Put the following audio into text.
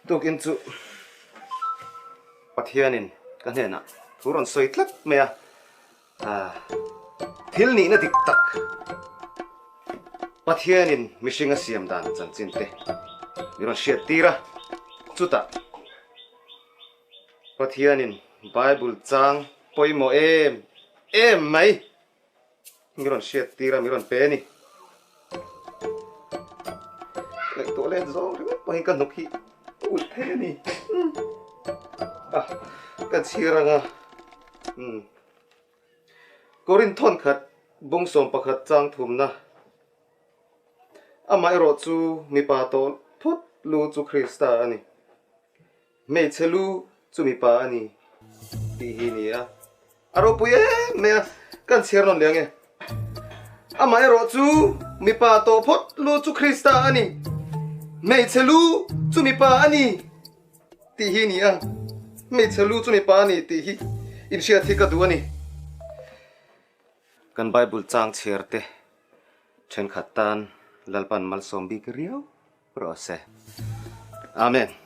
Tukin chu Pathianin ka hnenah thu rawn sawi tlat mai a, thil nihna dik tak Pathianin mihring a siam dan chanchin te min rawn hriat tir a, chutah Pathianin Bible chang pawimawh em em mai Mi rawn hriat tir a, mi rawn pe a ni. Ngaihtuah let zawng ringawt pawh hi ka hnuk hi a ulh thei a ni. A, ka chhir ang a. Umm. Korinth thawnkhat bawngsawm pakhat chang thumna. Amaherawh chu mipa tawh phawt lu chu Krista a ni. Hmeichhe lu chu mipa a ni tih hi ni a, a ropui em mai a, kan chhiar nawn leh ang e. Amaherawh chu mipa tawh phawt lu chu Krista a ni, hmeichhe lu chu mipa a ni tih hi ni a, hmeichhe lu chu mipa a ni tih hi inhriat hi ka duh a ni. Kan Bible chang chhiar te thenkhat tan Lalpan malsawm bik riau rawh se. Amen.